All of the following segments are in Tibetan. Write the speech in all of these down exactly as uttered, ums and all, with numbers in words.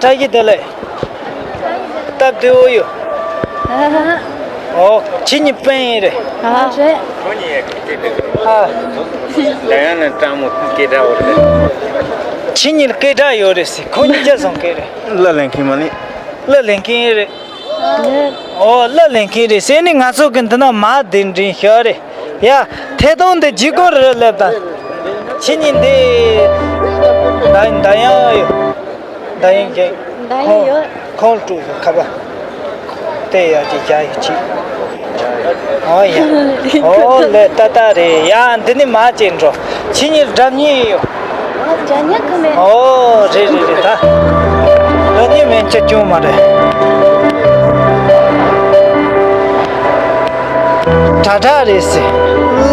བཀྲ་ཤིས་བདེ་ལེགས། སྟབས་བདེ་བོ་ཡོད། ཨ་ཧ། ཨོ། ཁྱེད་གཉིས་སྤུན་ཡིན་རེད། ཨ་རེད། ཨ། ད་ཡང་ན་སྤྲང་མོ་སྐད་གྲགས་ཡོད་རེད། ཁྱེད་གཉིས་ལ་སྐད་གྲགས་ཡོད་རེད་ཟེར། ཁོ་གཉིས་ཅི་བཟང་གི་རེད། གླུ་ལེན་མཁན་མ་ལེན། གླུ་ལེན་མཁན་རེད། ཨོ། གླུ་ལེན་མཁན་རེད་ཟེར་ནས་ང་ཚོ་གི་འདི་ན་མ་གདན་འདྲེན་ཤོག་རེད། ཡ། ཐད་གཏོང་འདི་ལྗིད་ཁོག་རེད་ལབ་དང་། ཁྱེད་གཉིས་འདི། ད་ད་ཡང་ཡོད། ད་ཡང་ཡོད། ད་ཡང་ཡོད། ཁོང་ཁོང་ཀྲུའུ་ཁ་པ། དེ་ཡ་ཅིག་བྱ་ཡི་ཅིག་ཨོ་ཡ། ཨོ་ལེ། ཏག་ཏག་རེད། ཡ། འདི་ནི་མ་ཅིག་འགྲོ། ཁྱེད་གཉིས་སྒྲ་སྙན་ཡོད། ཨོ། སྒྲ་སྙན་ཁ་མེད། ཨོ་རེད་རེད་རེད། ད་སྒྲ་སྙན་མེད་ཅི་ཅུང་མ་རེད། དྲ་གྲགས་རེད་ཟེར།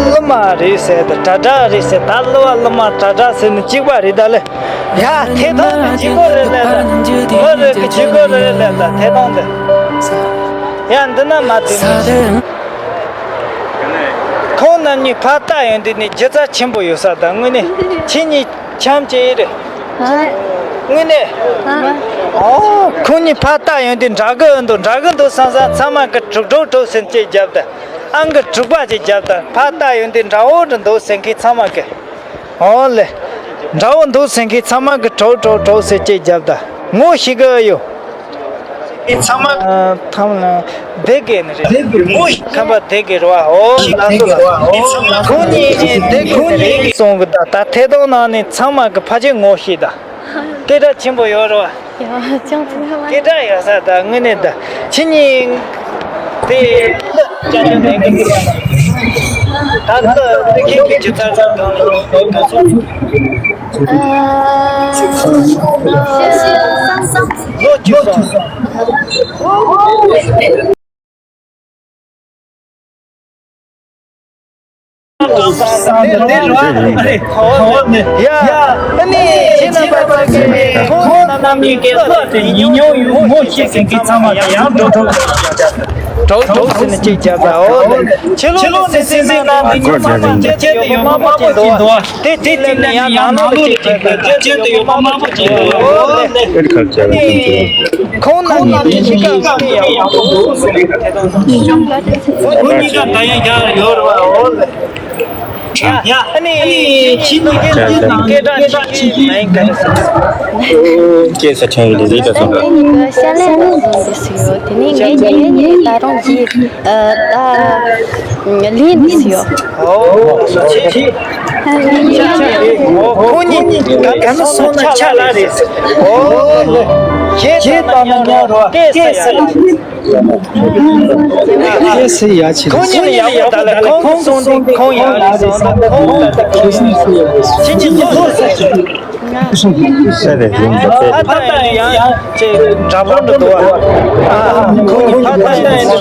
གླུ་མ་རེད་ཟེར། ད་དྲ་གྲགས་རེད་ཟེར། ད་གླུ་བ་གླུ་མ་དྲ་གྲགས་ཟེར་ནི་གཅིག་པ་རེད་ད་ལེ། ཡ། ཐད་གཏོང་ནི་ལྗིད་ཁོག་རེད་ལེ། ད་མི་རེ་གི་ལྗིད་ཁོག་རེད་ལེ། ད་ཐད་གཏོང་དེ། ཡ། འདི་ན་མ་དེ་ནི་ཁོང་རྣམ་གཉིས་ཕར་ལྟ་ཡོང་དུས་ནི་སྒྱུ་རྩལ་ཆེན་པོ་ཡོད་ས། ད་དངོས་གནས་ཁྱེད་གཉིས་འཆམ་བྱེད་ཡི་རེད། དངོས་གནས། ཨོ། ཁོང་གཉིས་ཕར་ལྟ་ཡོང་དུས་འདྲ་གི་འདུག་འདྲ་གི་འདུག་བསམ་བསམ། ཚང་མ་གི་གྲུག་གྲུག་གྲུག་ཟེར་ཅིག་རྒྱབ་ད། ཨང་གི་དྲུག་པ་ཅིག་རྒྱབ་ད། ཕར་ལྟ་ཡོང་དུས་འདྲ་བོ་འདྲ་འདུག་ཟེར་མཁན་ཚང་མ་གི། ཨོ་ལེ། འདྲ་བོ་འདུག་ཟེར་མཁན་ཚང་མ་གི་གྲོགས་གྲོགས་གྲོགས་ཟེར་ཅིག་རྒྱབ་ད། ངོ་ཤེས་གི་ཡོད། ཚང་མ། ཨ། ཐམ་ལ་བསྡད་གི་ནི་རེད། ངོ་ཤེས། ཁམས་པ་བསྡད་གི་རེད་བ། ཨོ་ལགས་སོ་ལགས་སོ། ཁོང་གཉིས་བསྡད་གི་ནི་རེད་གསུང་གི། ད་ད་ཐད་གཏོང་ནང་ནས་ཚང་མ་གི་ཕལ་ཆེར་ངོ་ཤེས་ད། སྐད་གྲགས་ཆེན་པོ་ཡོད་རེད་བ། ཡ། ཅང་ཙི་ཧ་མ། སྐད་གྲགས་ཡོད་ས། ད་དངོས་གནས་ད་ཁྱེད་གཉིས་དེ་གླུ་ཅང་ཅང་ལེན་གི་འདུག་ད་ལྟ་དེ་ཁྱེད་ཀྱི་ཇི་ལྟར་གང་ལ་གང་སོང་། ལོ་བཅུ་སོང་། ཡ། ཨ་ནི་ཁྱེད་རྣམ་པ་ཚོ་གིས་ཁོང་རྣམ་གཉིས་ཀྱི་བློ་དེ་ཉིད་མྱོང་ཡོད། ངོ་ཤེས་མཁན་ཚང་མ་ཡང་གྲོགས་གྲོགས་ཟེར་ནས་གཅིག་བརྒྱབ་ད། ཨོ་ལེ། ཕྱི་ལོགས་ནས་སེམས་སེམས་ནང་དེ་ཉོ་མ་མ་ཅན་དེ་ཡོད་མ་མ་པོ་ཅིག་འདུག་དེ་དེ་ལས་ནས་ཡང་ནང་ལོགས་ལ་ཅིག་ཅན་དེ་ཡོད་མ་མ་པོ་ཅིག་འདུག་ཨོ་ལེ། ཁོང་རྣམ་གཉིས་ཀྱི་གཉིས་ཀ་ཡག་པོ་འདུག་ཁོང་གཉིས་ཀ་ད་ཡང་ཡག་ཡོད་རེད་བ། ཨོ་ལེ། ཡ། ཨ་ནི་ཁྱེད་གཉིས་ཀྱི་སྐད་གྲགས་ཆེ་ཤོས་མིང་ག་རེ་ཟེར། སྐད་ས་ཆུང་བའི་ལས་རིགས་དང་སོང་། ཤ་ལན་ལ་ཟུང་འདི་སུ་ཡོད། དེ་ནས་ངའི་ཉེ་ཉེ་ད་རུང་གི་ཨ་ད་ལིན་འདི་སུ་ཡོད། ཁོང་གཉིས་ག་ལ་སོང་ན་ཆ་ལ་རེད། ཁྱེད་ད་ན་ཉོ་རོགས་སྐད་ས་ཡ། ཁོང་གཉིས་ལ་ཡག་པོ་ད་ལ་ཁོང་གསུང་དེ་ཁོང་ཡག་རེད་སོང་ན་ཁོང་ད་ལ་ཁོང་ཁྱེད་གཉིས་ལ་ཡག་པོ་ད་ལ་ཁོང་གསུང་དེ། ས་རེད་ཡིན་ད་ཕ་ཏ་ཡང་ཅེ་འདྲ་པོ་འདྲ་འདུག་ཨ་ཁོང་གཉིས་ཕ་ཏ་ཡང་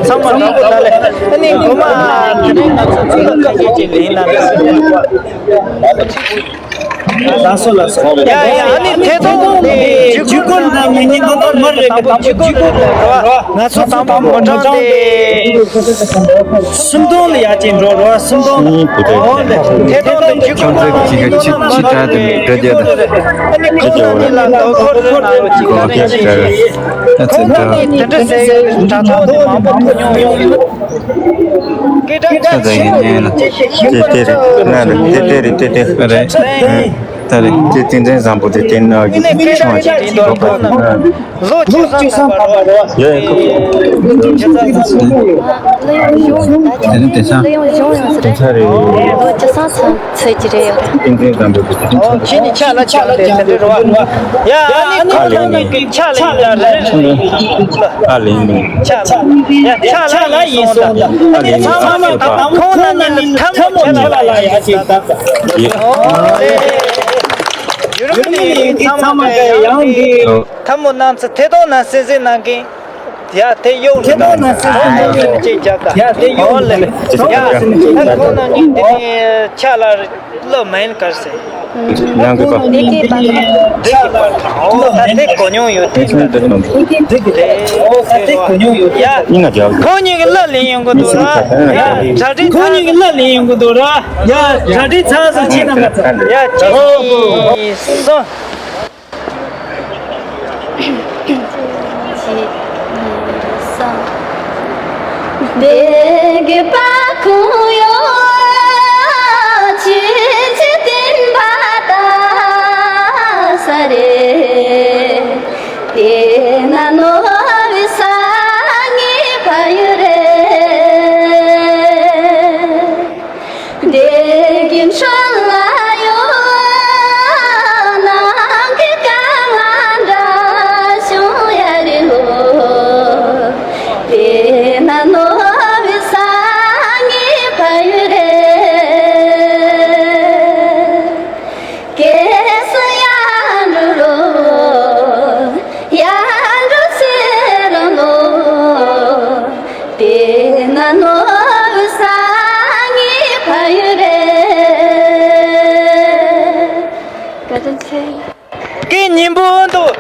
ཚང་མ་འདྲ་པོ་ད་ལ་ཨ་ནི་གོ་མ་དེ་རིང་ང་ཚོ་ཚོགས་ཁ་ཤས་ཅིག་ལེན་ན། ལགས་སོ་ལགས་སོ། ཡ་ཡ། ཨ་ནི་ཐད་གཏོང་དེ་ཇུས་འགོད་ནང་ཉིན་ཉིན་དང་པོ་མི་རེ་གི་དང་པོ་ཇུས་འགོད་རེད་བ། ང་ཚོ་དང་པོ་མི་གྲངས་དེ་སུམ་སྟོང་ལ་ཡར་ཅིག་འགྲོ་རོགས། སུམ་སྟོང་ལ། ཨོ་ལེ། ཐད་གཏོང་དེ་ཇུས་འགོད་ནང་ཉིན་དང་པོ་མི་གྲངས་དེ་ཨ་ནི་ཁོང་རྣམ་གཉིས་ལ་དོ་ཁུར་རེ་གནང་རོགས་ཅིག་ག་རེ་ཅིག་ཁོང་རྣམ་གཉིས་དེ་འདྲ་ཟེར་དྲ་ཐོག་དེ་མང་པོ་ཐོན་མྱོང་ཡོད། སྐད་གྲགས་ཆེ་ཤོས་ཡིན་ན་དེ་དེ་རེད། ན་རེད། དེ་དེ་རེད། དེ་དེ་རེད། ད་རེད། དེ་ཏིང་འཛིན་བཟང་པོ་དེ་དེ་ནག་གི་ཆུང་བ་ཅིག་འགྲོ་ཁོ་ན། ལོ་བཅུ་ཐམ་པ་རེད་བ། ཡ་ཡ། ཁོ་ཁོ། གླུ་དབྱངས་གཞུང་ད་ཆ་དེ་རིང་དེང་སང་གླུ་དབྱངས་གཞུང་ཡོང་ས་དེང་སང་རེད། རེད། ལོ་བཅུ་ཐམ་ཚ་ཚོད་ཀྱི་རེད། ཏིང་འཛིན་བཟང་པོ་དེ་དེང་སང་ཨོ་ཁྱེད་ནི་ཆ་ལ་ཆ་ལ་དེ་དེ་འདྲ་རེད་བ། ཡ་ཨ་ནི་ཁོང་རྣམ་གཉིས་ཀྱི་ཆ་ལ་ཡིན་ད་རེད་རེད། ཨ་ལེ་ཡིན། ཆ་ལ་ཡ་ཆ་ལ་ཡིན་སོང་ད། ཨ་ལེ་ཡིན། ཁོང་རྣམ་གཉིས་ལ་ཐམ་ཆ་ལ་ཡ་ཆ་ལ་ཡ་ཆ་ལ། ཡོ་རོབ་གླིང་ཚང་མ་གི་ཡང་གི་ཐལ་མོ་རྣམས་སུ་ཐད་གཏོང་ན་སེམས་སེམས་གནང་གིན། ཡ་དེ་གཡོག་ཐད་གཏོང་ན་སེམས་སེམས་གནང་གིན་ཅེས་བརྒྱབ་ད། ཡ་དེ་གཡོག་ཨོ་ལེ། ཡ་ད་ཁོང་རྣམ་གཉིས་འདི་ནས་ཆ་ལ་གླུ་མིང་ག་རེ་ཟེར། ཡང་གི་པ། འདི་གི་པ། འདི་གི་པ། ཨོ་ད་དེ་གོ་མྱོང་ཡོད་དེ། འདི་གི་པ། ཡ་ཁོང་གཉིས་ཀྱི་གླུ་ལེན་ཡོང་གི་འདུག་ར། ཡ་གྲ་སྒྲིག་ཁོང་གཉིས་ཀྱི་གླུ་ལེན་ཡོང་གི་འདུག་ར། ཡ་གྲ་སྒྲིག་ཚར་སོང་། ཁྱེད་རྣམ་པ་ཚོ། ཡ་གཅིག་གཉིས་གསུམ། བདེ་དགེ་པ་ཁོང་ཡོད། ཆོས་ཀྱི་སྟོན་པ་ད་ས་རེ། དེ་ན་ནོར་བུ་ས་ངེ་ཕ་ཡུལ་རེད། བདེ་དགེ་འཕྲོ་ལ་ཡོད། ནང་གི་དཀའ་ངལ་འདྲ་བྱུང་ཡ་རེད་ལོ། དེ་ན་ནོར་བུ་ས་ངེ་ཕ་ཡུལ་རེད། སྐྱེས་སུ་ཡར་འགྲོ་ལོ། ཡར་འགྲོ་ཚེ་རིང་ལོ། དེ་ན་ནོར་བུ་ས་ངེ་ཕ་ཡུལ་རེད། བཀའ་དྲིན་ཆེ། སྐད་སྙན་པོ་འདུག་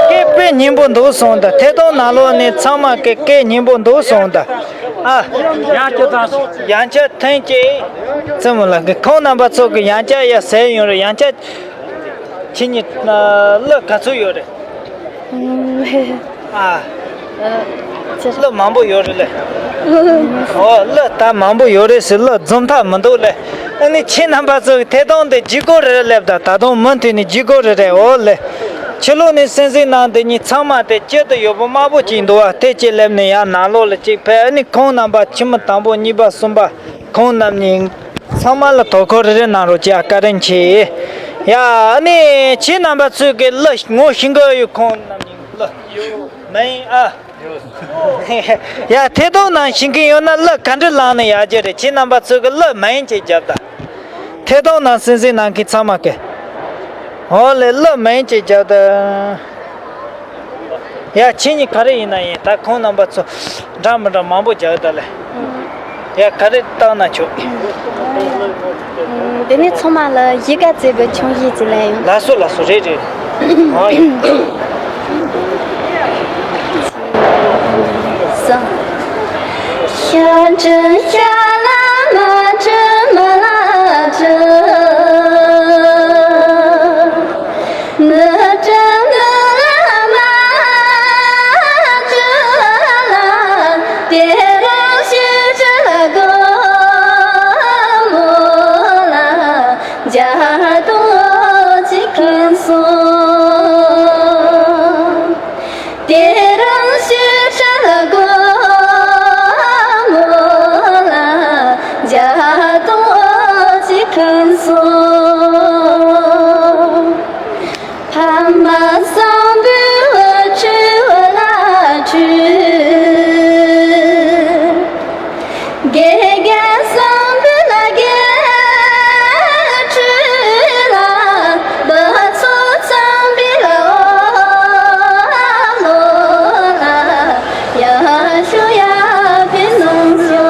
སྐད་དཔེ་སྙན་པོ་འདུག་གསུངས་དང་། ཐད་གཏོང་ནང་ལོགས་ནས་ཚང་མ་སྐད་སྐད་སྙན་པོ་འདུག་གསུངས་དང་། ཨ། ཡང་བསྐྱར་ཐང་། ཡང་བསྐྱར་ཐེངས་གཅིག་བཙུན་མོ་ལགས་ཀྱིས་ཁོང་རྣམ་པ་ཚོ་གི་ཡང་བསྐྱར་ཡ་ཟེར་ཡོང་རེད། ཡང་བསྐྱར་ཁྱེད་གཉིས་གླུ་ག་ཚོད་ཡོད་རེད། ཨ། གླུ་མང་པོ་ཡོད་རེད་ལེ། ཨོ། གླུ་ད་མང་པོ་ཡོད་རེད་ཟེར། གླུ་འཛོམས་ཐབས་མི་འདུག་ལེ། ཨ་ནི་ཁྱེད་རྣམ་པ་ཚོ་གི་ཐད་གཏོང་དེ་བརྒྱུད་སྐུར་རེ་སླེབས་དང་། ད་དུང་མུ་མཐུད་ནས་བརྒྱུད་སྐུར་རེ་རེད། འོ་ལེ། ཕྱི་ལོགས་ནས་གསན་གཟིགས་གནང་དེ་གཉིས་ཚང་མ་དེ་དཀྱིལ་དུ་ཡོད་པོ་དམར་པོ་ཅིག་འདུག་བ། དེ་གཅིག་སླེབས་ནས་ཡར་ནང་ལོགས་ལ་གཅིག་ཕེབས། ཨ་ནི་ཁོང་རྣམ་པ་ཁྱིམ་མི་དང་པོ་གཉིས་པ་གསུམ་པ་ཁོང་རྣམ་གཉིས་ཚང་མ་ལ་དོ་ཁུར་རེ་རེ་གནང་རོགས་གྱིས་ཨ། བཀའ་དྲིན་ཆེ། ཡ། ཨ་ནི་ཁྱེད་རྣམ་པ་ཚོས་གི་གླུ་ངོ་ཤེས་ཀྱི་ཡོད། ཁོང་རྣམ་གཉིས་གླུ་མིང་ཨ། ཡ། ཐད་གཏོང་ནང་ཤེས་མཁན་ཡོད་ན་གླུ་ག་འདྲ་བླངས་ན་ཡག་གི་རེད། ཁྱེད་རྣམ་པ་ཚོས་གི་གླུ་མིང་ཅིག་རྒྱོབ་དང་། ཐད་གཏོང་ནང་གསན་གཟིགས་གནང་མཁན་ཚང་མ་གི། འོ་ལེ། གླུ་མིང་ཅིག་རྒྱོབ་དང་། ཡ། ཁྱེད་གཉིས་ག་རེ་ཡིན་ན་ཡིན། ད་ཁོང་རྣམ་པ་ཚོ་འདྲ་མི་འདྲ་མང་པོ་རྒྱག་ད་ལེ། ཡ། ག་རེ་བཏང་ན་ཆོག་འདི་ནས་ཚང་མ་ལ་གཞིས་ཀ་རྩེ་བའི་ཆུང་གཞིས་ཅིག་ལེན་ཡོང་། ལགས་སོ་ལགས་སོ། རེད་རེད། ཨ་ཡ། ཤ་འདྲ་ཤ་ལ་མ་འདྲ་མ་ལ་འདྲ། ནུ་ཏྲ་ནུ་ལ་མ་ཏྲ་ལ། དེ་རང་ཤི་ཏྲ་ལ་གོ་མོ་ལ། ཇ་དོ་ཅི་ཁན་སོ། དེ་རང་ཤི་ཏྲ་ལ་གོ་མོ་ལ། ཇ་དོ་ཅི་ཁན་སོ། ཕ་མ་བཟང་པོའི་འུ་ཚུ་ལ་འཁྲུལ། དགེ་རྒན་བཟང་པོ་ལ་དགེ་འཁྲུལ་ལ། བུ་ཚོ་བཟང་པོ་ལ་འོ་ལོ་ལ། ཡ་ཤོ་ཡ་ཕེ་ནང་སོ།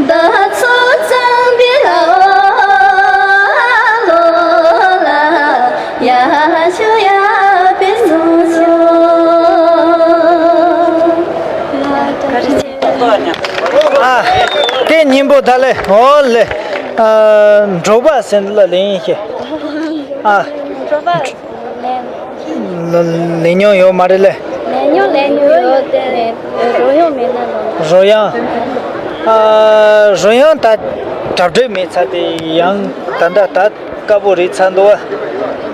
ད་ཚོ་གཙང་པའི་ལ་ལོ་ལ། ཡ་ཤོ་ཡ་པེ་སོ་སོ། ཨ། དེ་སྙིང་པོ་ད་ལེ། འོ་ལེ། ཨ། འབྲོག་པ་ཟེར་ལ་ལེན་ཤེ། ཨ། ལ་ལེན་མྱོང་ཡོད་མ་རེད་ལེ། ལེན་མྱོང་ལེན་མྱོང་ཡོད་དེ། རོལ་དབྱངས་མེད་ན་ལོ། རོལ་དབྱངས། ཨ། རོལ་དབྱངས་ད་གྲ་སྒྲིག་མེད་ཚར་དེ་ཡང་ད་ལྟ་ད་དཀར་པོ་རེད་ཚར་འདུག་བ།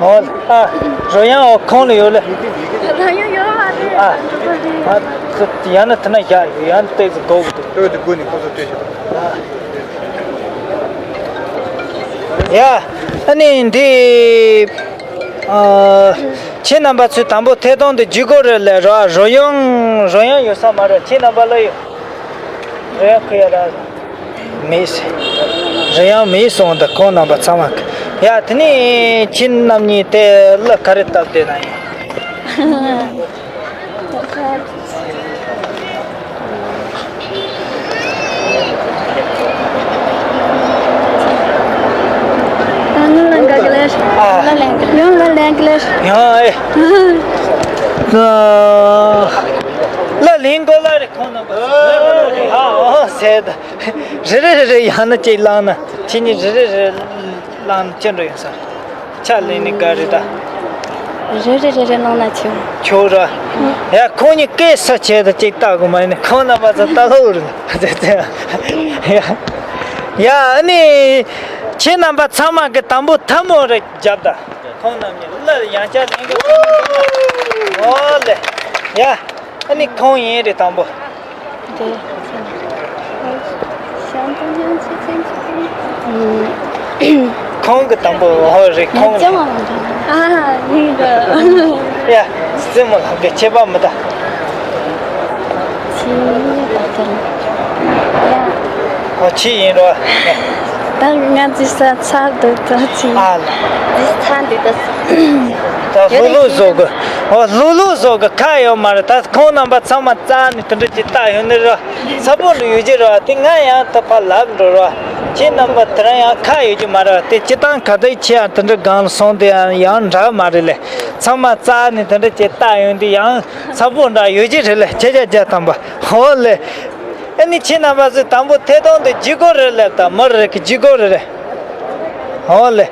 ཨོ། ཨ། རོལ་དབྱངས་ཨོ་ཁོང་ལ་ཡོད་ལེ། རོལ་དབྱངས་ཡོད་མ་རེད། ཨ། ཨ། ཡང་ན་དེ་ན་བཞག་ཡོད། ཡང་ན་ཏོག་ཙམ་སྒུག་དགོས་འདུག་ཏོག་ཙམ་སྒུག་ནས་ཁོ་ཚོ་ལྟོས་ཤོག་ཡ། ཨ་ནི་འདི། ཨ། ཁྱེད་རྣམ་པ་ཚོས་དང་པོ་ཐད་གཏོང་དེ་བརྒྱུད་དགོས་རེད་ལེ། རོ། རོལ་དབྱངས། རོལ་དབྱངས་ཡོད་ས་མ་རེད། ཁྱེད་རྣམ་པ་ལ་ཡོད། རོལ་དབྱངས་ཁུ་ཡ་ར་མེད། རོལ་དབྱངས་མེད་སོང་། ད་ཁོང་རྣམ་པ་ཚང་མ། ཡ། དེ་ནས་ཁྱེད་རྣམ་གཉིས་དེ་གླུ་ག་རེ་བཏབ་བསྡད་ན་ཡིན། ད་ངུ་ལ་འགའ་གི་ལེར། ཨ། ཡང་ལ་ལེན་གི་ལེར། ཡང་ཨེ། ལ་ལེན་གོ་ལ་རེ་ཁོང་རྣམ་པ། ཨ། ཨོ་ཟེར་ད། རེ་རེ་རེ་རེ་ཡང་ན་ཅིག་བླངས་ན། ཁྱེད་གཉིས་རེ་རེ་རེ་བླངས་ན་ཅི་འདྲ་ཡོང་ས་རེད། ཆ་ལེན་ནི་ག་རེ་ད། རེ་རེ་རེ་རེ་གནང་ན་ཆོག་ཆོག་ར། ཡ་ཁོང་གཉིས་སྐད་ས་ཆེ་ད་ཅིག་ལྟ་དགོས་མ་ཡིན་ན་ཁོང་རྣམ་པ་ཚོ་ལྟ་ལོག་རེད། ཡ་ཡ་ཨ་ནི་ཁྱེད་རྣམ་པ་ཚང་མ་གི་དང་པོ་ཐལ་མོ་རེ་རྒྱབ་ད། ཁོང་རྣམས་ནི་ལ་ཡང་བསྐྱར་ལེན་གི། ཨོ་ལེ། ཡ། ཨ་ནི་ཁོང་ཡིན་རེད་དང་པོ། འདི། ཁོང་གི་དང་པོ་ཧོ་རེད་ཁོང་། ཨ་ཡིན་གི། ཡ། སྲིང་མོ་ལགས་ཀྱི་ཁྱད་པར་མི་ད། ཁྱི་ཡིན་ད་ལྟ། ཡ། ཨོ་ཁྱི་ཡིན་རོ། ད་ང་ཚོའི་ས་ཚ་འདུག་ད་ཅི། ཨ་ལ། འདི་ཚ་འདུག་ད། ད་ལྷུག་ལྷུག་བཟོ་གི། ཨོ་ལྷུག་ལྷུག་བཟོ་གི་ཁ་ཡོད་མ་རེད། ད་ཁོང་རྣམ་པ་ཚང་མ་རྩ་ནས་དེ་འདྲ་ཅིག་ལྟ་ཡོང་ནི་ར། ས་པོ་འདྲ་ཡོད་ཀྱི་ར། དེ་ང་ཡང་ད་ཕར་ལབ་འགྲོ་ར། ཁྱེད་རྣམ་པ་དེ་རང་ཡང་ཁ་ཡོད་ཀྱི་མ་རེད། དེ་སྤྱི་བཏང་ག་དུས་ཁྱེད་ཡང་དེ་འདྲ་སྒང་ལ་སོང་དེ་ཡང་ཡང་འདྲ་མ་རེད་ལེ། ཚང་མ་རྩ་ནས་དེ་འདྲ་ཅིག་ལྟ་ཡོང་དེ་ཡང་ས་པོ་འདྲ་ཡོད་ཀྱི་རེད་ལེ། ཁྱེད་ཅག་རྒྱ་དམ་པ་ཧོ་ལེ། ཨ་ནི་ཁྱེད་རྣམ་པ་ཚོས་དང་པོ་ཐད་གཏོང་དེ་ལྗིད་ཁོག་རེད་ལབ་ད། མི་རེ་གི་ལྗིད་ཁོག་རེ་རེད། ཧོ་ལེ།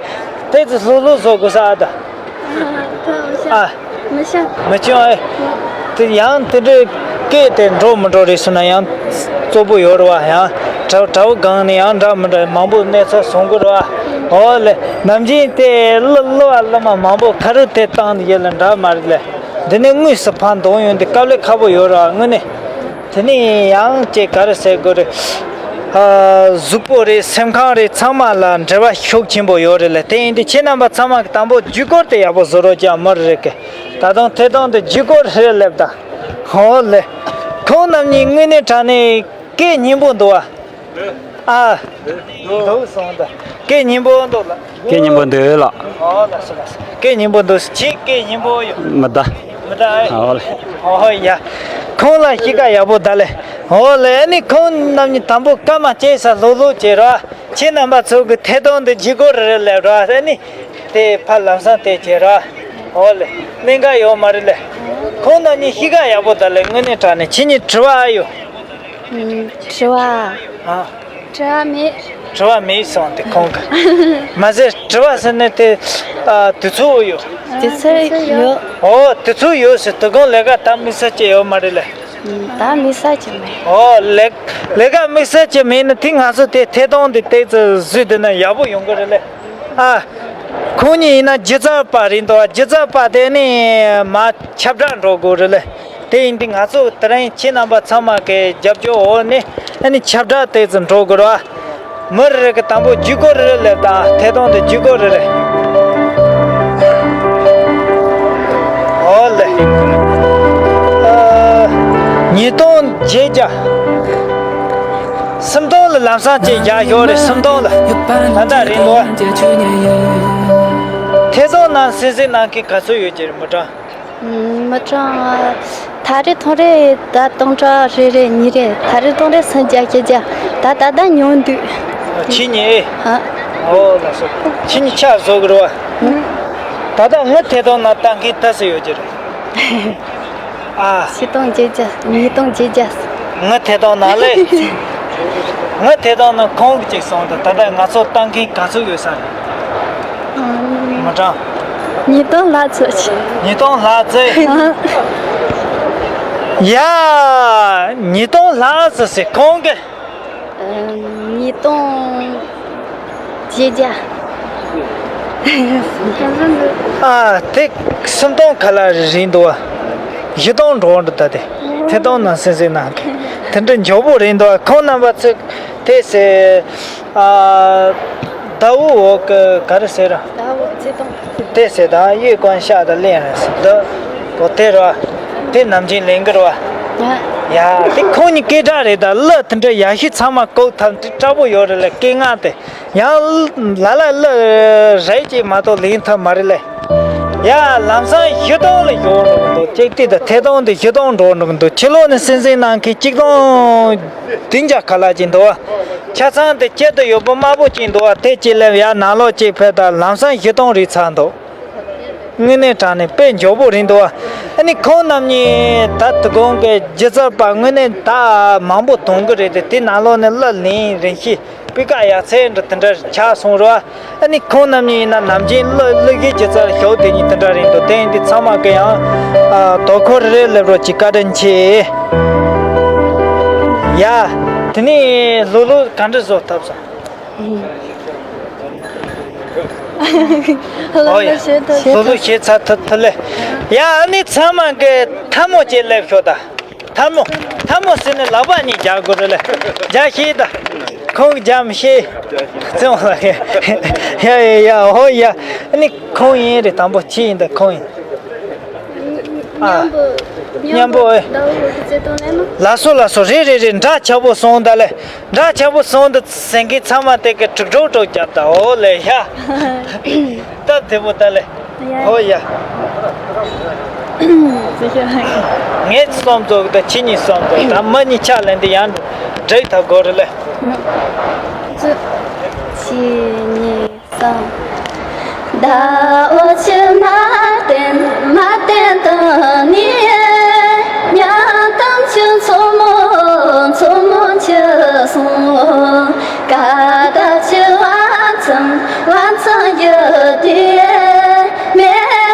དེ་ཚོ་ལྷུག་ལྷུག་བཟོ་དགོས་ས་ཨ་ད། ཨ། མི་ཤ། མི་ཤ། མི་ཆུང་ཨེ། དེ་ཡང་དེ་འདྲའི་སྐད་དེ་འགྲོ་མི་འགྲོ་རེད་ཟེར་ན་ཡང་གཙོ་བོ་ཡོད་རེད་བ། ཡང་དྲ་དྲ་བ་སྒང་ནས་ཡང་འདྲ་མི་འདྲ་མང་པོ་གནས་ཚུལ་གསུང་གི་རེད་བ། ཧོ་ལེ། ནམ་རྒྱུན་དེ་གླུ་གླུ་བ་གླུ་མ་མང་པོ་ཁ་རུ་དེ་བཏང་དེ་ཡོད་ལ་འདྲ་མ་རེད་ལེ། འདི་ནས་དངོས་སུ་ཕར་འདོན་ཡོང་དེ་དཀའ་ལས་ཁག་པོ་ཡོད་རེད་བ་དངོས་གནས། དེ་ནས་ཡང་ཅིག་ག་རེ་ཟེར་དགོས་རེད། ཨ། གཟུགས་པོ་རེད། སེམས་ཁམས་རེད། ཚང་མ་ལ་འབྲེལ་བ་ཤུགས་ཆེན་པོ་ཡོད་རེད་ལ། དེ་ཡིན་དུས་ཁྱེད་རྣམ་པ་ཚང་མ་གི་དང་པོ་ལྗིད་ཁོག་དེ་ཡག་པོ་བཟོ་རོགས་ཀྱང་མི་རེད་གི། ད་དུང་ཐད་གཏོང་དེ་ལྗིད་ཁོག་རེད་ལབ་ད། ཧོ་ལེ། ཁོང་རྣམ་གཉིས་དངོས་གནས་དྲང་གནས་སྐད་སྙན་པོ་འདུག་བ། ཨ། འདུག་སོང་ད། སྐད་སྙན་པོ་འདུག་ལ། སྐད་སྙན་པོ་འདུག་ལགས། ཨོ་ལགས་སོ་ལགས་སོ། སྐད་སྙན་པོ་འདུག་ཁྱེད་སྐད་སྙན་པོ་ཡོད། མི་གདའ། མི་གདའ་ཨེ། ཨོ་ལེ། ཨོ་ཡ། ཁོང་ལ་གཤིས་ཀ་ཡག་པོ་གདའ་ལེ། ཨོ་ལེ། ཨ་ནི་ཁོང་རྣམ་གཉིས་དང་པོ་སྐར་མ་བཅད་ས་ལྷུག་ལྷུག་བྱེད་རོགས། ཁྱེད་རྣམ་པ་ཚོ་གི་ཐད་གཏོང་དེ་ལྗིད་ཁོག་རེ་རེ་ལབ་རོགས། ཨ་ནི་དེ་ཕར་ལམ་སང་དེ་བྱེད་རོགས། ཨོ་ལེ། གནད་འགག་ཡོད་མ་རེད་ལེ། ཁོང་རྣམ་གཉིས་གཤིས་ཀ་ཡག་པོ་གདའ་ལེ། དངོས་གནས་དྲང་གནས། ཁྱེད་གཉིས་དྲི་བ་ཨ་ཡོད། ཨུམ། དྲི་བ། ཨ། དྲི་བ་མེད། དྲི་བ་མེད་སོང་དེ་ཁོང་གི། མ་ཟད་དྲི་བ་ཟེར་ནས་དེ། ཨ། དུས་ཚོད་ཡོད། དུས་ཚོད་ཡོད། ཨོ་དུས་ཚོད་ཡོད་ཟེར་དུས་གང་ལས་ཀ་ད་དམིགས་བསལ་ཅིག་ཡོད་མ་རེད་ལེ། ཨུམ། ད་དམིགས་བསལ་ཅིག་མེད། ཨོ་ལས་ལས་ཀ་དམིགས་བསལ་ཅིག་མེད་ན་དེ་ང་ཚོ་དེ་ཐད་གཏོང་དེ་ཏོག་ཙམ་བཟོས་བསྡད་ན་ཡག་པོ་ཡོང་གི་རེད་ལེ། ཨ། ཁོང་གཉིས་ཡིན་ན་སྒྱུ་རྩལ་པ་རེད་འདུག་སྒྱུ་རྩལ་པ་དེ་ནི་མ་ཁྱབ་བསྒྲགས་འགྲོ་དགོས་རེད་ལེ། དེ་ཡིན་དུས་ང་ཚོ་དེ་རིང་ཁྱེད་རྣམ་པ་ཚང་མ་གི་རྒྱབ་སྐྱོར་འོག་ནས་ཨ་ནི་ཁྱབ་བསྒྲགས་ཏོག་ཙམ་འགྲོ་དགོས་རེད་བ། མི་རེ་རེ་གི་དང་པོ་ལྗིད་ཁོག་རེ་རེ་ལབ་དང་ཐད་གཏོང་དེ་ལྗིད་ཁོག་རེ་རེ། ཨོ་ལེ། ཨ། ཉིས་སྟོང་བརྒྱད་བརྒྱ། སུམ་སྟོང་ལ་ལམ་སང་བཅད་རྒྱག་ཞོར་རེད། སུམ་སྟོང་ལ། ད་ལྟ་རིང་ལོ། ཐད་གཏོང་ནང་གསན་གཟིགས་གནང་མཁན་ག་ཚོད་ཡོད་ཀྱི་རེད། མི་གྲངས། མི་གྲངས། ད་རེས་ཐོན་རེས་ད་སྟོང་ཕྲག་རེ་རེ་གཉིས་རེ། ད་རེས་ཐོན་རེས་སུམ་བརྒྱ་བརྒྱད་བརྒྱ། ད་ད་ལྟ་ཉུང་འདུག་ཁྱེད་གཉིས། ཨ། ཨོ་ལགས་སོ། ཁྱེད་གཉིས་ཆ་བཟོ་གི་རེད་བ། ད་ལྟ་ངའི་ཐད་གཏོང་ནང་ལྟ་མཁན་ད་སུ་ཡོད་ཀྱི་རེད། ཨ། ཆིག་སྟོང་བརྒྱད་བརྒྱ། ཉིས་སྟོང་བརྒྱད་བརྒྱ། ངའི་ཐད་གཏོང་ནང་ལས། ངའི་ཐད་གཏོང་ནང་ཁོང་གཅིག་སོང་དང་། ད་ལྟ་ང་ཚོ་ལྟ་མཁན་ག་ཚོད་ཡོད་ས་རེད། མི་གྲངས། ཉིས་སྟོང་ལྷག་ཙམ་ཅིག་ཉིས་སྟོང་ལྷག་ཙམ། ཡ། ཉིས་སྟོང་ལྷག་ཙམ་ཟེར་ཁོང་གི། ཉིས་སྟོང་བརྒྱད་བརྒྱ། ཨ། དེ་སུམ་སྟོང་ཁ་ལ་རེད་འདུག་བ། བཞི་སྟོང་འགྲོ་འདུག་ད་དེ་ཐད་གཏོང་ནང་གསན་གཟིགས་གནང་མཁན་དེ་འདྲ་མགྱོགས་པོ་རེད་འདུག་བ། ཁོང་རྣམ་པ་ཚོས་དེ་ཟེར། ཨ། ཟླ་བོ་འོག་གི་ག་རེ་ཟེར། ཟླ་བོ་རྩེ་གདོང་། དེ་ཟེར་དང་གཡས་བསྐུམ་ཤར་དང་གླིང་ར་ཟེར་འདུག་གོ། དེ་ར། དེ་ནམ་རྒྱུན་ལེན་གི་ར་བ། ཡ། དེ་ཁོང་གཉིས་སྐད་གྲགས་རེད། ད་གླུ་དེ་འདྲ་ཡག་ཤོས་ཚང་མ་བཀོལ་ཐབས་དེ་དྲག་པོ་ཡོད་རེད་ལ། སྐད་ངག་དེ་ཡང་ལ་ལ་གླུ་རེད་ཅིག་མ་གཏོགས་ལེན་ཐབས་མ་རེད་ལ། ཡ། ལམ་སང་བཞི་སྟོང་ལ་ཡོང་འགྲོ་གི་འདུག་ཅེག་ཏི་དང་ཐད་གཏོང་དེ་བཞི་སྟོང་འགྲོ་འགྲོ་གི་འདུག་ཕྱི་ལོགས་ནས་གསན་གཟིགས་གནང་མཁན་གཅིག་སྟོང་བདུན་བརྒྱ་ཁ་ལག་ཅིག་འདུག་བ། ཆ་ཚང་དེ་དཀྱིལ་དུ་ཡོད་པ་དམར་པོ་ཅིག་འདུག་བ། དེ་ཅིག་སླེབས་ཡར་ནང་ལོགས་ཅིག་ཕེབས་དང་ལམ་སང་བཞི་སྟོང་རེད་ཚར་འདུག་དངོས་གནས་དྲང་གནས་དཔེ་མགྱོགས་པོ་རེད་འདུག་བ། ཨ་ནི་ཁོང་རྣམ་གཉིས་ད་དུ་གོང་གི་སྒྱུ་རྩལ་པ་དངོས་གནས་ད་མང་པོ་གཏོང་གི་རེད་དེ། དེ་ནང་ལོགས་ནས་གླུ་ལེན་རིན་གཞི་ སྤུས་ཀ་ཡག་ཚད་འདྲ་དེ་འདྲ་ཆགས་སོང་ར། ཨ་ནི་ཁོང་རྣམ་གཉིས་ཡིན་ན་ནམ་རྒྱུན་གླུ་གླུ་གཞས་ཇི་ཙམ་ཞོག་དེ་གཉིས་དེ་འདྲ་རེད་འདུག་དེ་ཡིན་དུས་ཚང་མ་གི་ཡང་ཨ་དོ་ཁུར་རེ་སླེབས་རོགས་གྱིས། བཀའ་དྲིན་ཆེ། ཡ། དེ་ནས་ལོ་ལོ་ག་འདྲ་བཟོ་ཐུབ་སོང་། ཨོ་ཡ། ལོ་ལོ་ཞེ་ཚ་ཐུབ་ཐུབ་ལེ། ཡ། ཨ་ནི་ཚང་མ་གི་ཐལ་མོ་ཅིག་སླེབས་ཤོག་ད། ཐལ་མོ། ཐལ་མོ་ཟེར་ནས་ལག་པ་གཉིས་རྒྱག་དགོས་རེད་ལེ། རྒྱག་ཤེས་ད། ཁོང་རྒྱག་མི་ཤེས། བརྩེ་བ་ལ། ཡ་ཡ་ཡ། ཧོ་ཡ། ཨ་ནི་ཁོང་ཡིན་རེད། དང་པོ་ཁྱི་ཡིན་ད། ཁོང་ཡིན། ཨ། མཉམ་པོ། མཉམ་པོ་ཨེ། ཟླ་བོ་གི་རྩེ་དང་ལེན་ན། ལགས་སོ་ལགས་སོ། རེད་རེད་རེད། འདྲ་ཆགས་པོ་སོང་ད་ལེ། འདྲ་ཆགས་པོ་སོང་ད་ཟེར་མཁན་ཚང་མ་དེ་གི་དྲུག་སྒྲོག་སྒྲོག་རྒྱབ་ད། ཨོ་ལེ་ཡ། སྟབས་བདེ་པོ་ད་ལེ། ཡ། ཨོ་ཡ། ཟེར་ཤོག་ངས་གསུམ་བཙུགས་ད། ཁྱེད་གཉིས་གསུམ་བཙུགས་ད། མི་གཉིས་ཕྱག་ལེན་དེ་ཡང་འགྲིག་ཐག་གོ་རེད་ལེ། བཙུགས། གཅིག་གཉིས་གསུམ། ཟླ་བོ་ཁྱི་མ་བསྟན་མ་བསྟན་དང་ནི། ཉང་གཏམ་ཁྱི་མཚོ་མོ་མཚོ་མོ་ཁྱི་སོང་། ཀ་ད་ཁྱི་བ་ཚང་བ་ཚང་ཡོད་དེ། མེ་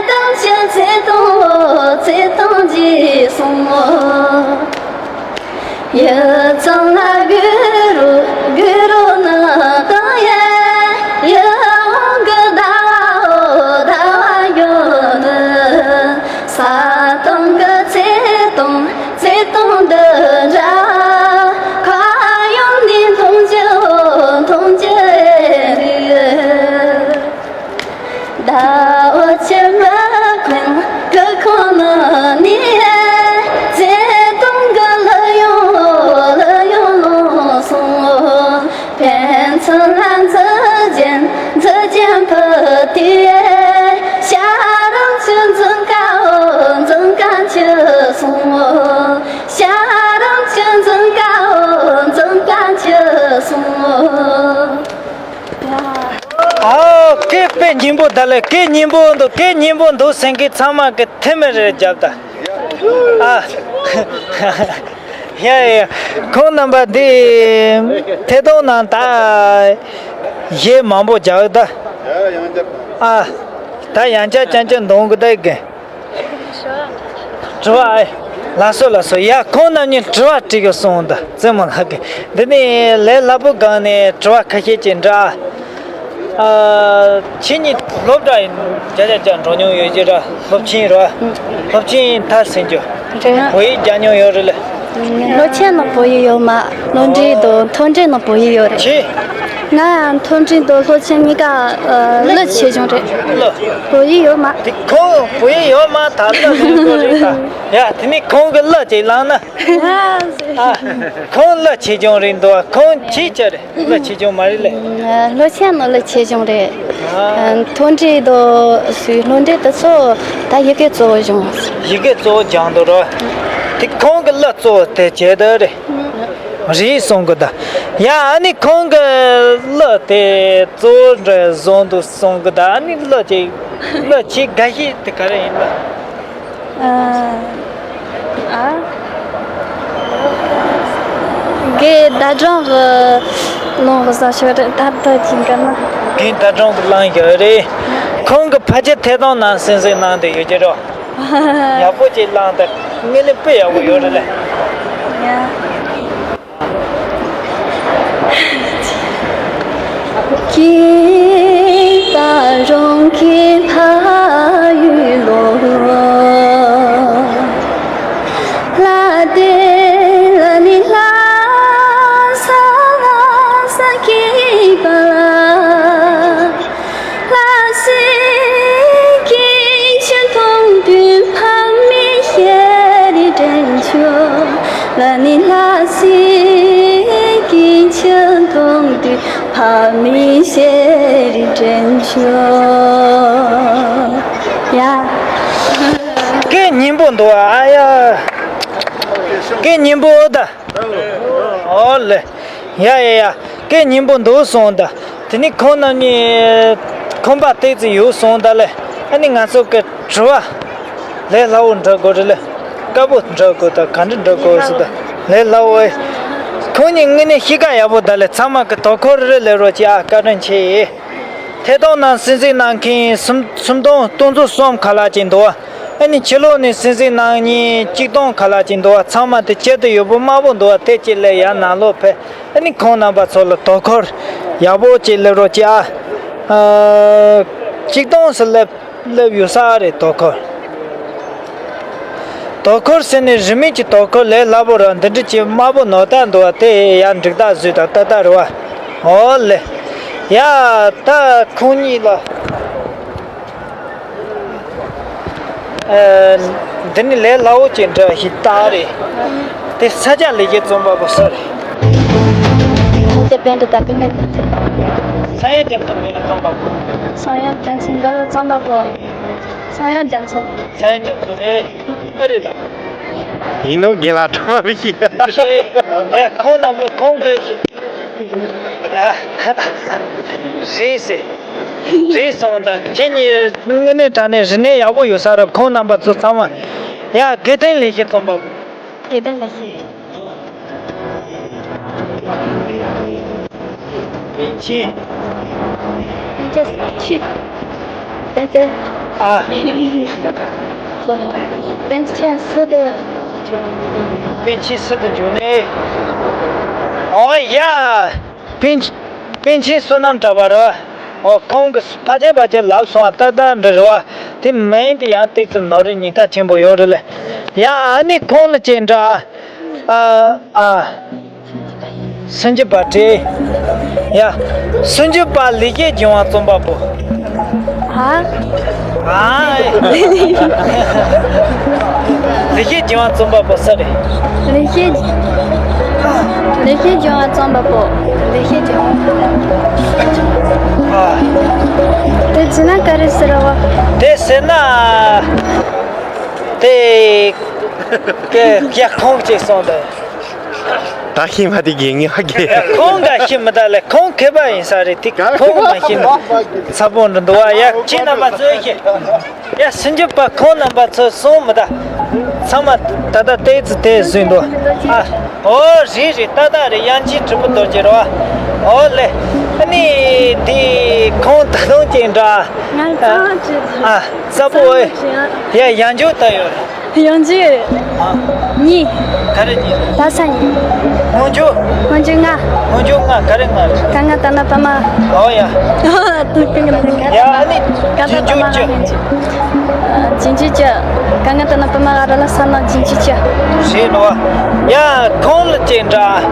གཏམ་ཁྱི་ཚེ་དང་ཚེ་དང་རྗེས་སོང་། ཡུལ་ཚང་ལ་གུ་རུ་གུ་རུ་ནི་དང་ཡེ། ཡུལ་འོང་གི་ཟླ་བ་འོ་ཟླ་བ་ཡོད་ནི། ས་དང་གི་ཚེ་དང་ཚེ་དང་འདི་འདྲ། ཁ་ཡོང་ནི་མཐོང་རྒྱུ་མཐོང་རྒྱུ་རེད། ཟླ་བོ་ཁྱི་མ་ཁོང་གི་ཁོང་ནི་ནི། ཚེ་དང་གི་ལ་ཡོང་ལ་ཡོང་ལོང་སོང་། ཕན་ཚུན་ལ་འཛུལ་ཅན་འཛུལ་ཅན་ཕུད་དེ། ཤ་རང་ཆུ་འཛིན་ཀའོ་འཛིན་ཀ་ཆུ་སོང་། ཤ་རང་ཆུ་འཛིན་ཀའོ་འཛིན་ཀ་ཆུ་སོང་། ཨའོ། སྐད་དཔེ་སྙན་པོ་ད་ལེ། སྐད་སྙན་པོ་འདུག་སྐད་སྙན་པོ་འདུག་ཟེར་མཁན་ཚང་མ་གི་ཐལ་མོ་རེ་རྒྱབ་ད། ཨ། ཡ་ཡ། ཁོང་རྣམ་པ་འདི་ཐད་གཏོང་ནང་ད་གཞས་མང་པོ་རྒྱག་ད། ཨ། ད་ཡང་བསྐྱར་རྐྱང་རྐྱང་འདོན་གི་ད་གི། དྲི་བ་ཨེ། ལགས་སོ་ལགས་སོ། ཡ། ཁོང་རྣམ་གཉིས་དྲི་བ་དྲི་གི་སོང་ད། རྩེད་མོ་ལགས་ཀྱིས་འདི་ནས་ལས་སླ་པོ་སྒང་ནས་དྲི་བ་ཁ་ཤས་ཅིག་འདྲི་ཨ། ཨ། ཁྱེད་གཉིས་སློབ་གྲྭ་ཡིན་བརྒྱ་ཆ་བརྒྱ་འགྲོ་མྱོང་ཡོད་ཀྱི་ར། སློབ་ཆེན་ར། སློབ་ཆེན་མཐར་ཕྱིན་རྒྱུ། རེད། བོད་ཡིག་སྦྱངས་མྱོང་ཡོད་རེད་ལེ། སློབ་ཆེན་ནང་བོད་ཡིག་ཡོད་མ། ལོ་འདྲི་དང་མཐོ་འབྲིང་ནང་བོད་ཡིག་ཡོད་རེད། ཆེ། ང་མཐོ་འབྲིང་དང་སློབ་ཆེན་གཉིས་ཀ་ཨ་གླུ་ཆེ་ཆུང་རེད། གླུ། བོད་ཡིག་ཡོད་མ། དེ་ཁོང་བོད་ཡིག་ཡོད་མ་ད་གླུ་ལེན་དགོས་རེད་ད། ཡ། དེ་ནས་ཁོང་གི་གླུ་ཅིག་བླངས་ན། ཨ། ཁོང་གླུ་ཆེ་ཆུང་རེད་འདུག་ཁོང་ཁྱི་ཅི་རེད། གླུ་ཆེ་ཆུང་མ་རེད་ལེ། ཨ། སློབ་ཆེན་ནང་གླུ་ཆེ་ཆུང་རེད། ཨ། མཐོ་འབྲིང་དང་སློབ་འབྲིང་དེ་ཚོ་ད་ཡི་གེ་གཙོ་བོ་སྦྱངས། ཡི་གེ་གཙོ་བོ་སྦྱངས་འདུག་རོ། དེ་ཁོང་གི་གླུ་གཙོ་བོ་དེ་བྱས་འདུག་རེད། རེད་གསུང་གི་འདུག་ཡ། ཨ་ནི་ཁོང་གི་གླུ་དེ་གཙོ་བོ་འདྲ་བཟོ་འདུག་གསུང་གི་འདུག་ཨ་ནི་གླུ་ཅིག་གླུ་ཆེས་དགའ་ཤོས་དེ་ག་རེ་ཡིན་ལ། ཨ། ཨ། རྒན་ཟླ་སྒྲོན་གྱིས་བླངས་པ་བཟང་ཤོས་རེད། ད་ལྟ་གྱི་འགྲོ་ན། རྒན་ཟླ་སྒྲོན་གྱིས་བླངས་ཡོད་རེད། ཁོང་གི་ཕལ་ཆེར་ཐད་གཏོང་ནང་གསན་གཟིགས་གནང་བསྡད་ཡོད་ཀྱི་རེད། ཡག་པོ་ཅིག་བླངས་ཏེ་དངོས་གནས་དཔེ་ཡག་པོ་ཡོད་རེད་ལེ། ཡ། ཡ། སྐད་སྙན་པོ་འདུག་ཨ་ཡ། སྐད་སྙན་པོ་ད། ཨོ་ལེ། ཡ་ཡ་ཡ། སྐད་སྙན་པོ་འདུག་སོང་ད། དེ་ནི་ཁོང་རྣམ་གཉིས་ཁང་པ་ཏོག་ཙམ་ཡོལ་སོང་ད་ལེ། ཨ་ནི་ང་ཚོ་གི་དྲི་བ་ལས་སླ་བོ་འདྲི་དགོས་རེད་ལེ། དཀའ་པོ་འདྲི་དགོས་ད། ག་འདྲ་འདྲི་དགོས་ཟེར་ད། ལས་སླ་བོ་ཨེ། ཁོང་གཉིས་དངོས་གནས་གཤིས་ཀ་ཡག་པོ་ད་ལེ། ཚང་མ་གི་དོ་ཁུར་རེ་ལེ་རོགས་ཅིག་ཨ། བཀའ་དྲིན་ཆེ། ཐད་གཏོང་ནང་གསན་གཟིགས་གནང་མཁན་སུམ་སུམ་སྟོང་སྟོང་ཚོ་གསུམ་ཁ་ལག་ཅིག་འདུག་ཨ་ནི་ཕྱི་ལོགས་ནས་གསན་གཟིགས་གནང་མཁན་གཅིག་སྟོང་ཁ་ལག་ཅིག་འདུག་ཨ། ཚང་མ་དེ་ཁྱད་དུ་ཡོད་པོ་དམར་པོ་འདུག་ཨ། དེ་ཅིག་ལེ་ཡར་ནང་ལོགས་ཕེབས། ཨ་ནི་ཁོང་རྣམ་པ་ཚོ་ལ་དོ་ཁུར་ཡག་པོ་ཅིག་ལེ་རོགས་ཅིག་ཨ། ཨ། གཅིག་སྟོང་ཟེར་ལེ། སླེབས་ཡོད་ས་རེད། དོ་ཁུར། དོ་ཁུར་ཟེར་ནས་རིན་མེད་ཀྱི་དོ་ཁུར་ལས་སླ་པོ་ར། འདི་འདྲ་ཅིག་དམར་པོ་ནོར་ད་འདུག་བ། དེ་ཡང་འགྲིག་ད་བཟོས་ད་ལྟ་ལྟ་རེད་བ། འོ་ལེ། ཡ། ད་ཁོང་གཉིས་ལ། ཨ། འདི་ནི་ལས་སླ་པོ་ཅིག་འདྲ་ཞིག་ད་རེད། དེ་ས་སྐྱ་ལེགས་བཤད་རྩོམ་པ་པོ་ས་རེད། ས་སྐྱ་པཎྜི་ཏ་ཀུན་ལེགས་ས་སྐྱ་རྩོམ་པ་པོ། ས་སྐྱ་རྒྱལ་མཚན་རྩོམ་པ་པོ། ས་སྐྱ་རྒྱལ་མཚན། ས་སྐྱ་རྒྱལ་མཚན་རེད། ཨ་རེད་ལ། ཡིན་ནོ་དགེ་ལ་ཁྲོམ་རེ་ཞིག་ཁོང་རྣམ་པ་ཁོང་གི་རེད་ཟེར། རེད་སོང་ད། ཁྱེད་གཉིས་དངོས་གནས་དྲང་གནས་རིག་གནས་ཡག་པོ་ཡོད་ས་རེད། ཁོང་རྣམ་པ་ཚོ་ཚང་མ་ཡ་དགེ་ལྡན་ལེགས་བཤད་རྩོམ་པ་པོ། དགེ་ལྡན་ལེགས་བཤད། པཎ་ཆེན། པཎ་ཆེན་སུ་དེ། ཨ། པཎ་ཆེན་སུ་དེ། པཎ་ཆེན་སུ་དེ་འཇུག་ནས། ཨོ་ཡ། པཎ་པཎ་ཆེན་བསོད་ནམས་གྲགས་པ་རེད་བ། ཨོ། ཁོང་གི་ཕལ་ཆེར་ཕལ་ཆེར་ལབ་སོང་བ་ཏག་ཏག་འདྲ་རེད་བ། དེ་མིང་དེ་ཡང་ཏོག་ཙམ་ནོར་རེ་ཉེན་ཁ་ཆེན་པོ་ཡོད་རེད་ལེ། ཡ། ཨ་ནི་ཁོང་ལ་ཅིག་འདྲ། ཨ། ཨ། སུམ་ཅུ་པ་བྲིས། ཡ། སུམ་ཅུ་པ་ལེགས་བཤད་ལྗོན་དབང་རྩོམ་པ་པོ། ཧ། ཨ། ལེགས་བཤད་ལྗོན་དབང་རྩོམ་པ་པོ་སུ་རེད། ལེགས་བཤད། ལེགས་བཤད་ལྗོན་དབང་རྩོམ་པ་པོ། ལེགས་བཤད་ལྗོན་དབང་། ཨ། དེ་བྱས་ན་ག་རེ་ཟེར་བ། དེ་ཟེར་ན། དེ། ཀྱེ་ཀྱེ་ཁོང་ཅིག་སོང་དེ། ད་ཤི་མ་དེ་དགེ་ངེས་ཧ་གེ། ཁོང་ག་ཤི་མི་ད་ལེ། ཁོང་མཁས་པ་ཡིན་ས་རེད། དེ་ཁོང་མ་ཤི་ན་ཚ་པོ་འདྲ་འདུག་བ། ཡ། ཁྱེད་རྣམ་པ་ཚོས་ཤེས། ཡ། སུམ་ཅུ་པ་ཁོང་རྣམ་པ་ཚོ་སོང་མི་ད། ཚང་མ་ད་ལྟ་ཏོག་ཙམ་དེ་བཟོས་འདུག་ཨ། ཨོ། རེད་རེད། ཏག་ཏག་རེད། དབྱངས་ཅན་གྲུབ་པའི་རྡོ་རྗེ་རེད་བ། ཨོ་ལེ། ཨ་ནི་དེ་ཁོང་ད་དུང་ཅིག་འདྲ། ང་རྩ་བ་བྲིས། ཨ། གསལ་པོ་ཨེ། ཡ། ཡང་འཇུག་ད་ཡོད་རེད། ཡང་འཇུག་ཨ། གཉིས། ག་རེ་གཉིས། ད་ས་གཉིས། སྔོན་འཇུག་སྔོན་འཇུག་ལྔ། སྔོན་འཇུག་ལྔ། ག་རེ་ལྔ་རེད། ག་ང་ད་ན་པ་མ། ཨོ་ཡ། ཡ། ཨ་ནི་རྗེས་འཇུག་བཅུ། རྗེས་འཇུག་བཅུ། ག་ང་ད་ན་པ་མ་ཨ་ར་ལ་ས་ན་རྗེས་འཇུག་བཅུ། རེད་ལོ། ཡ། ཁོང་ལ་ཅིག་འདྲ།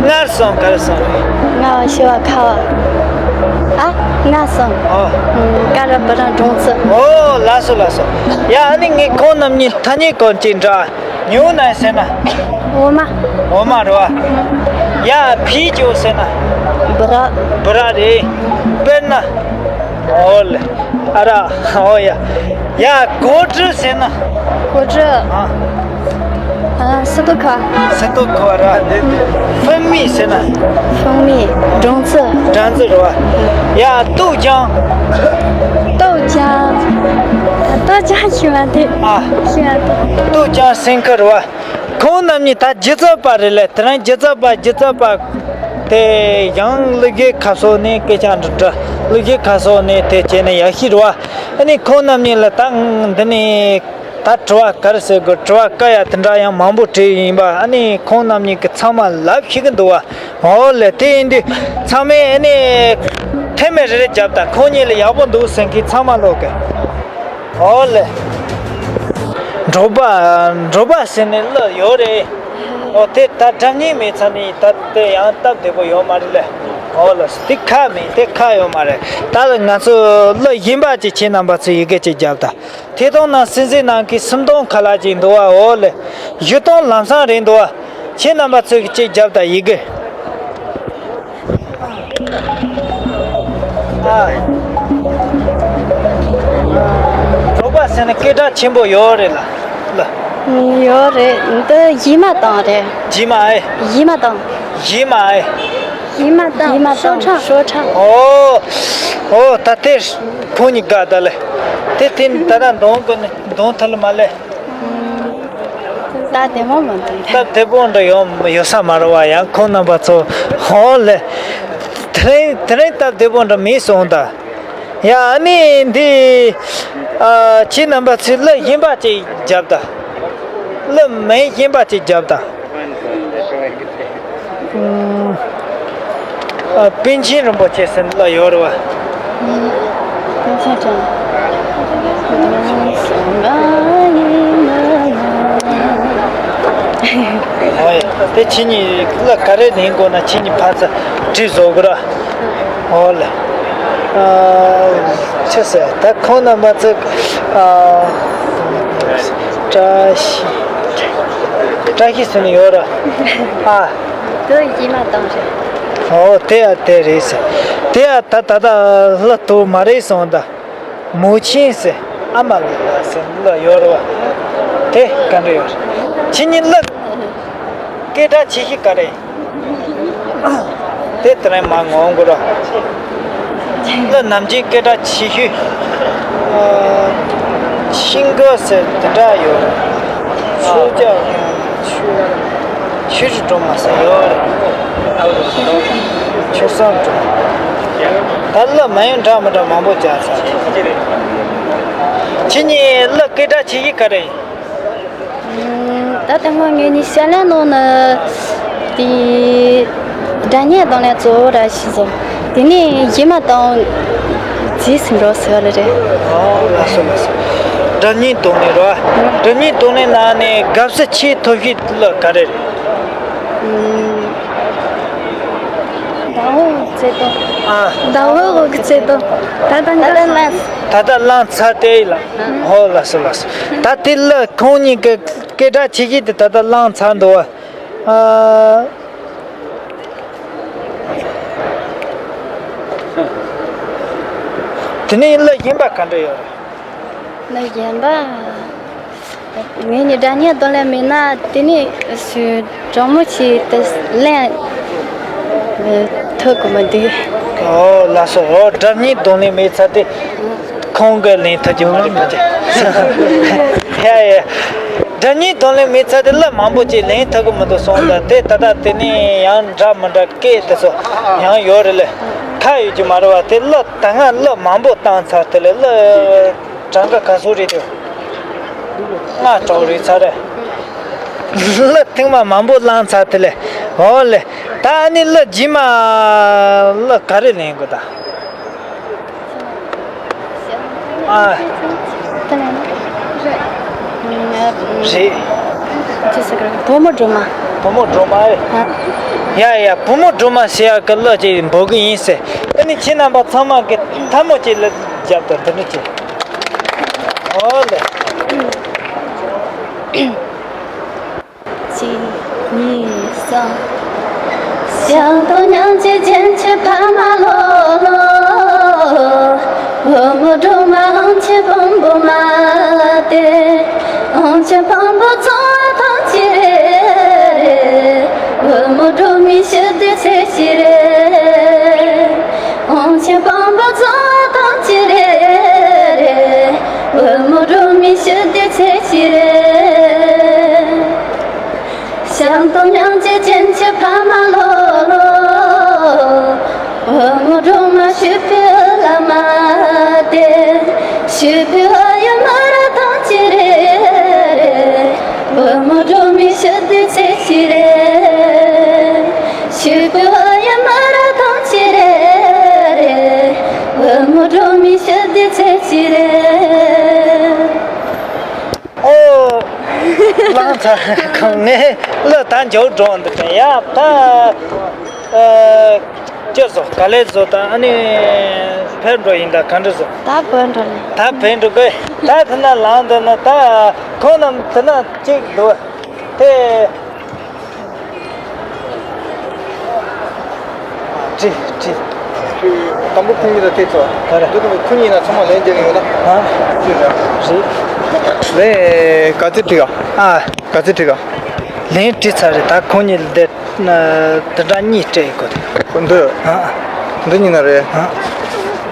སྔར་སོང་གར་སོང་རེད། སྔ་བ་ཞི་བ་ཁ་བ། ཨ། སྔ་སོང་། ཨོ། ཀ་ར་བུ་ར་འབྲོང་རྩི། ཨོ། ལགས་སོ་ལགས་སོ། ཡ། ཨ་ནི་ངས་ཁོང་རྣམ་གཉིས་ཐ་སྙད་གང་ཅིག་འདྲ། ཉོ་ན་ཟེར་ན། འོ་མ། འོ་མ་རེད་བ། ཡ། ཕི་ཅོ་ཟེར་ན། བུ་ར། བུ་ར་རེད། དཔེར་ན། ཨོ་ལེ། ཨ་ར། ཨོ་ཡ། ཡ། གོ་དྲི་ཟེར་ན། གོ་དྲི། ཨ། ཨ། སི་ཏོ་ཁ། སི་ཏོ་ཁ་ར། ཧྥུང་མི་ཟེར་ན། ཧྥུང་མི། སྦྲང་རྩི། སྦྲང་རྩི་རེད་བ། ཡ། ཏོའུ་ཅང་། ཏོའུ་ཅང་། ཏོའུ་ཅང་ཤི་མ་དེ། ཨ། ཤི་མ་དེ། ཏོའུ་ཅང་སིང་ཁ་རེད་བ། ཁོང་རྣམ་གཉིས་ད་སྒྱུ་རྩལ་པ་རེད་ལེ། དེ་རིང་སྒྱུ་རྩལ་པ་སྒྱུ་རྩལ་པ། དེ་ཡང་གླུ་གཞས་ཁ་སོགས་ནས་སྐད་ཆ་འདྲི་འདྲི། གླུ་གཞས་ཁ་སོགས་ནས་དེ་བྱས་ནས་ཡག་ཤོས་རེད་བ། ཨ་ནི་ཁོང་རྣམ་གཉིས་ལ་ད་འདི་ནས་ད་དྲི་བ་ག་རེ་ཟེར་དགོས། དྲི་བ་བཀའ་ཡ་དེ་འདྲ་ཡང་མང་པོ་དྲིས་ཡིན་པ། ཨ་ནི་ཁོང་རྣམ་གཉིས་ཀྱིས་ཚང་མ་ལབ་ཤེས་ཀྱི་འདུག་བ། འོ་ལེ། དེ་ཡིན་དུས་ཚང་མས་ཨ་ནི་མཐེ་མོ་རེ་རེ་བརྒྱབ་ད། ཁོང་གཉིས་ལ་ཡག་པོ་འདུག་ཟེར་མཁན་ཚང་མ་ལོག་གི། ཨོ་ལེ། འབྲོག་པ། འབྲོག་པ་ཟེར་ནས་གླུ་ཡོད་རེད། ཨོ། དེ་ད་སྒྲ་སྙན་མེད་ཙང་ནི་ད་དེ་ཡང་སྟབས་བདེ་པོ་ཡོད་མ་རེད་ལེ། ཨོ་ལེ། དེ་ཁག་མེད། དེ་ཁག་ཡོད་མ་རེད། ད་ང་ཚོ་གླུ་གཞན་པ་ཅིག་ཁྱེད་རྣམ་པ་ཚོས་ཡི་གེ་ཅིག་བརྒྱབ་ད། ཐད་གཏོང་ནང་གསན་གཟིགས་གནང་མཁན་སུམ་སྟོང་ཁ་ལག་ཅིག་འདུག་བ། ཨོ་ལེ། བཞི་སྟོང་ལམ་སང་རེད་འདུག་བ། ཁྱེད་རྣམ་པ་ཚོས་ཅིག་བརྒྱབ་ད་ཡི་གེ། ཨ། འབྲོག་པ་ཟེར་ན་སྐད་གྲགས་ཆེན་པོ་ཡོད་རེད་ལ། ལ། ཡོད་རེད། འདི་ཡི་མ་དང་རེད། ཡི་མ་ཨེ། ཡི་མ་དང་། ཡི་མ་ཨེ། ཡི་མ་དང་། ཡི་མ་དང་ཤོ་ཁྲ། ཤོ་ཁྲ། ཨོ། ཨོ། ད་དེ་ཁོང་གཉིས་དགའ་ད་ལེ། དེ་དེ་ད་ད་འདོན་གོ་ནི་འདོན་ཐལ་མ་ལེ། སྟབས་བདེ་པོ་མ་འདུག་སྟབས་བདེ་པོ་འདྲ་ཡོང་ཡོད་ས་མ་རེད་བ། ཡང་ཁོང་རྣམ་པ་ཚོ་ཧོ་ལེ། དེ་རིང་དེ་རིང་སྟབས་བདེ་པོ་འདྲ་མེད་སོང་ད། ཡ་ཨ་ནི་འདི་ཨ་ཁྱེད་རྣམ་པ་ཚོས་གླུ་གཞན་པ་ཅིག་རྒྱབ་ད། གླུ་མིང་གཞན་པ་ཅིག་རྒྱབ་ད། ཨུམ། ཨ། པཎ་ཆེན་རིན་པོ་ཆེ་ཟེར་ལ་ཡོད་རེད་བ། པཎ་ཆེན་ཅང་། ཨོ་ཡ། དེ་ཁྱེད་གཉིས་གླུ་ག་རེ་ལེན་དགོས་ན་ཁྱེད་གཉིས་ཕར་ཚུར་དྲི་བཟོ་དགོས་ར། ཨོ་ལེ། ཨ། ཅི་ཟེར་ད་ཁོང་རྣམ་པ་ཚོ། ཨ། བཀྲ་ཤིས། བཀྲ་ཤིས་ཟེར་ནས་ཡོད་ར། ཨ། དེ་གཞས་མ་བཏང་རེད། ཨོ་དེ་ཡ་དེ་རེད་ཟེར། དེ་ཡ་ད་ད་ལྟ་གླུ་དུ་མ་རེད་སོང་ད། མོ་ཆེན་ཟེར་ཨ་མ་ལགས་ཟེར་གླུ་ཡོད་རེད་བ། དེ་ག་འདྲ་ཡོད་རེད། ཁྱེད་གཉིས་གླུ་སྐད་གྲགས་ཆེ་ཤོས་ག་རེ་ཡིན། དེ་དེ་རིང་མ་ངོམ་དགོས་ར། གླུ་ནམ་རྒྱུན་སྐད་གྲགས་ཆེ་ཤོས། ཨ། ཤིང་གི་ཟེར་དེ་འདྲ་ཡོད་རེད། ཆོས་རྒྱལ་ཆོས་ཆོས་རྗེ་སྒྲོལ་མ་ཟེར་ཡོད་རེད། ཆོས་བཟང་སྒྲོལ་མ། ད་གླུ་མ་ཡིན་འདྲ་མི་འདྲ་མང་པོ་རྒྱག་ཚར། ཁྱེད་གཉིས་གླུ་སྐད་གྲགས་ཆེ་ཤོས་ག་རེ་ཡིན། ད་ལྟ་སྔོན་ངེད་གཉིས་ཞལ་ལས་ནང་ན་དེ་སྒྲ་སྙན་གདོང་ལེན་གཙོ་བོ་ར་ཞིག་བཟོ། དེ་ནས་གཞས་མ་དང་རྗེས་སུ་འགྲོ་ཟེར་བ་ལ་རེད། ཨོ་ལགས་སོ་ལགས་སོ། སྒྲ་སྙན་གདོང་ལེན་རེད་བ། སྒྲ་སྙན་གདོང་ལེན་ནང་ནས་དགའ་བསུ་ཆེས་མཐོ་ཤོས་གླུ་ག་རེ་རེད། ཟླ་འོད་ཀྱི་བརྩེ་དུང་། ཨ། ཟླ་འོད་འོག་གི་བརྩེ་དུང་། ད་ལྟ་ད་ལྟ་ལ། ད་ལྟ་བླངས་ཚར་དེ་ཡིན་ལ། ཨོ་ལགས་སོ་ལགས་སོ། ད་དེ་གླུ་ཁོང་གཉིས་ཀྱི་སྐད་གྲགས་ཆེ་ཤོས་དེ་ད་ལྟ་བླངས་ཚར་འདུག་བ། ཨ། དེ་ནས་གླུ་གཞན་པ་ག་འདྲ་ཡོད་རེད། གླུ་གཞན་པ། ངེད་གཉིས་སྒྲ་སྙན་གདོང་ལེན་མེད་ན་དེ་ནས་སུ་དྲང་མོ་ཆེ་དེ་ལེན་ཐུབ་ཀྱི་མི་འདུག་ཨོ་ལགས་སོ། ཨོ་སྒྲ་སྙན་གདོང་ལེན་མེད་ཚར་དེ། ཁོང་གིས་ལེན་ཐུབ་ཀྱི་མ་རེད་པ། ཡ་ཡ། སྒྲ་སྙན་གདོང་ལེན་མེད་ཚར་དེ་གླུ་མང་པོ་ཅིག་ལེན་ཐུབ་ཀྱི་མི་འདུག་སོང་ཙང་དེ་ད་ལྟ་དེ་ནས་ཡང་འདྲ་མི་འདྲ་སྐད་དེ་ཚོ་ཡང་ཡོད་རེད་ལེ། ཁ་ཡོད་ཀྱི་མ་རེད་བ། དེ་གླུ་ད་སྔ་གླུ་མང་པོ་བཏང་ཚར་དེ་ལས་གླུ་གྲངས་ཀ་ག་ཚོད་རེད་དེ། ལྔ་སྟོང་རེད་ཚར་རེད། གླུ་ཐེངས་མ་མང་པོ་བླངས་ཚར་དེ་ལས། འོ་ལེ། ད་ཨ་ནི་གླུ་རྗེས་མ་གླུ་ག་རེ་ལེན་དགོས་ད། ཨ། རེད། ཅི་ཟེར་གི་རེད། བུ་མོ་སྒྲོལ་མ། བུ་མོ་སྒྲོལ་མ་ཨེ། ཨ། ཡ་ཡ། བུ་མོ་སྒྲོལ་མ་ཟེར་ཡག་གི་གླུ་ཅིག་འབོད་གི་ཡིན་ཟེར། ཨ་ནི་ཁྱེད་རྣམ་པ་ཚང་མ་གི་ཐལ་མོ་ཅིག་ལ་རྒྱབ་དང་འདི་འདྲ་ཅིག་འོ་ལེ། གཅིག་གཉིས་གསུམ། ཞལ་གདོང་སྙིང་རྗེ་རྒྱན་གྱི་ཕ་མ་ལོ་ལོ། བུ་མོ་སྒྲོལ་མ་དབང་ཆེན་དཔོན་པོ་མ་སྟེ། དབང་ཆེན་དཔོན་པོ་ཚོགས་པ་ཐམས་ཅད་རེ་རེ། བུ་མོ་སྒྲོལ་མའི་ཞི་བདེའི་ཚེ་ཞིག་རེ། དབང་ཆེན་དཔོན་པོ་ཚོགས་པ་ཐམས་ཅད་རེ་རེ། བུ་མོ་སྒྲོལ་མའི་ཞི་བདེའི་ཚེ་ཞིག་རེ། ཞལ་གདོང་སྙིང་རྗེ་རྒྱན་གྱི་ཕ་མ་ལོ་ལོ། བུ་མོ་སྒྲོལ་མ་ཞུ་བའི་བླ་མ་སྟེ། ཞུ་བའི་ཡུལ་མི་རབས་ཐམས་ཅད་རེ་རེ། བུ་མོ་སྒྲོལ་མའི་ཞི་བདེའི་ཚེ་ཞིག་རེ། ཞུ་བའི་ཡུལ་མི་རབས་ཐམས་ཅད་རེ་རེ། བུ་མོ་སྒྲོལ་མའི་ཞི་བདེའི་ཚེ་ཞིག་རེ། ཨོ། བླངས་ཚར་གོང་ནས་གླུ་ད་མཇུག་སྒྲོག་འདུག་ཀྱང་ཡ་ད། ཨ། ཅི་བཟོ་ག་ལེ་བཟོ་ད་ཨ་ནི་ཕེབས་འགྲོ་ཡིན་ད་ག་འདྲ་བཟོ། ད་བོད་འགྲོ་ལེ། ད་བོད་འགྲོ་གི་ད་དེ་ན་ལངས་འདུག་ན་ད་ཁོང་རྣམས་དེ་ན་གཅིག་འདུག་དེ། ཀྲི་ཀྲི། དང་པོ་ཁོང་གཉིས་ལ་ཐེ་ཚོ། ག་རེ། འདི་དང་ཁོང་གཉིས་ན་ཚང་མ་ལན་རྒྱག་གི་ཡོད་ན། ཧ། ཀྲི་ར། རེད། ལན་ག་ཚོད་དྲི་ག་ཨ། ག་ཚོད་དྲི་ག་ལན་དྲི་ཚར་རེད། ད་ཁོང་གཉིས་ལ་འདི་འདི་འདྲ་གཉིས་སྤྲད་ཡོད་གོ། ཁོ་འདི། ཨ། འདི་གཉིས་ན་རེད། ཨ།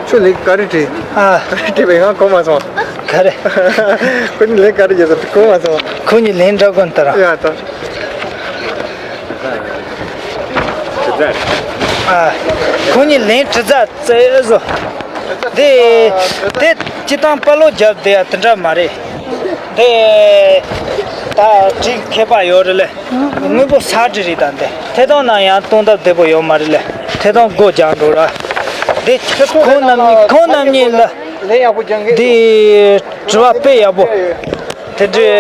ཁྱོད་ལན་ག་རེ་དྲི། ཨ། ག་རེ་དྲི་བས་ང་གོ་མ་སོང་། ད་རེ། ཁོ་གཉིས་ལན་ག་རེ་བརྒྱབ་ཟེར་གོ་མ་སོང་། ཁོ་གཉིས་ལན་འདྲ་གོ་ནི་ད་ར། ཡ་ད། ཨ། ཁོ་གཉིས་ལན་དྲི་རྩད་རྩེ་བཟོ། དེ་དེ་སྤྱི་བཏང་དཔའ་ལོ་རྒྱབ་དེ་ཡ་དེ་འདྲ་མ་རེད། དེ་ད་དྲི་མཁས་པ་ཡོད་རེད་ལེ། དངོས་པོ་ས་དྲི་རེད་ད་འདི། ཐད་གཏོང་ནང་ཡང་གཏོང་སྟབས་བདེ་པོ་ཡོད་མ་རེད་ལེ། ཐད་གཏོང་སྒོ་རྒྱག་འགྲོ་ར། དེ་ཁོང་རྣམ་གཉིས་ཁོང་རྣམ་གཉིས་ལ། ལན་ཡག་པོ་སྦྱང་གི་འདི། དྲི་བ་དཔེ་ཡག་པོ། དེ་འདྲའི་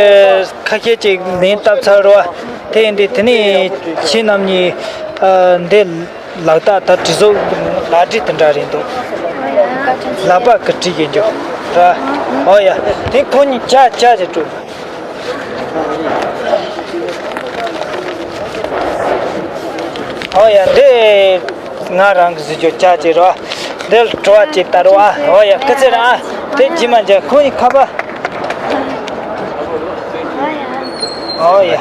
ཁ་ཤས་ཅིག་ལན་བཏབ་ཚར་རོ། དེ་ཡིན་དུས་དེ་ནས་ཁྱེད་རྣམ་གཉིས་ཨ་འདི་ལག་རྟགས་ད་དྲི་བཟོ་ལག་འབྲི་དེ་འདྲ་རེད་འདུག་ལག་པ་གི་བྲིས་ཀྱི་འཇོག་ར། ཨོ་ཡ། དེ་ཁོ་གཉིས་ཅག་ཅག་ཅིག་སྤྲོད། ཨོ་ཡ། འདི་ང་རང་གི་གཟི་བརྗོད་ཅག་ཅིག་རོ། འདིར་དྲི་བ་ཅིག་ལྟ་རོ་ཨ། ཨོ་ཡ། སྐུ་ཚེ་རིང་ཨ། དེ་ཇི་མ་ཇ་ཁོ་གཉིས་ཁ་པ། ཨོ་ཡ།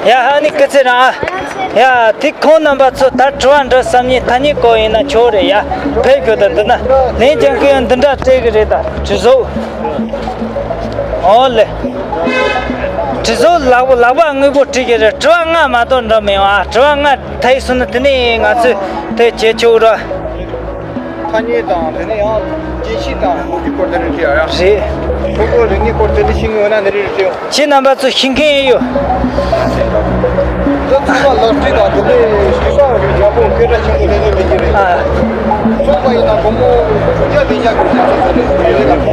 ཡ་ཧ་ནི་སྐུ་ཚེ་རིང་ཨ། ཡ་དེ་ཁོང་རྣམ་པ་ཚོ་ད་དྲི་བ་འདྲི་བསམ་ཉིན་ཐ་སྙད་གོ་ཡིན་ན་ཆོག་རེད་ཡ། ཕེབས་དགོས་ད་འདི་ན་ལན་ཅན་ཀུན་འདི་འདྲ་སྤྲད་གི་རེད་ད་དྲི་བཟོ། ཨོ་ལེ། དྲི་བཟོ་ལག་པ་ལག་པ་དངོས་པོ་བྲིས་གི་རེད། དྲི་བ་ལྔ་མ་གཏོགས་འདྲ་མི་ཡོང་ཨ། དྲི་བ་ལྔ་ཐེག་སོང་ན་དེ་ནས་ང་ཚོས་དེ་བྱེད་ཆོག་ར། ཐ་སྙད་དང་དེ་ནས་ཡང་རྒྱལ་སྤྱི་དང་ལོ་རྒྱུས་སྐོར་དེ་རིགས་བྲིས་ཡ་ཡ། རེད། ཁོ་ཚོ་རིག་གནས་སྐོར་དེ་འདྲ་ཤེས་ངེས་ཡོད་ན་དེ་རིགས་བྲིས་ཡོང་། ཁྱེད་རྣམ་པ་ཚོ་ཤེས་མཁན་ཡོད། འདི་ཚང་མ་ལག་བྲིས་དང་དེ་ནས་རིག་པ་རྒྱ་པོ་སྐད་གྲགས་ཆེན་པོ་ལས་ལས་ཀྱི་རེད། ཨ། སོང་པ་ཡིན་ན་སྒོར་མོ་དྲུག་བརྒྱ་བདུན་བརྒྱ་གི་ཚོད་ཚོད་རེད།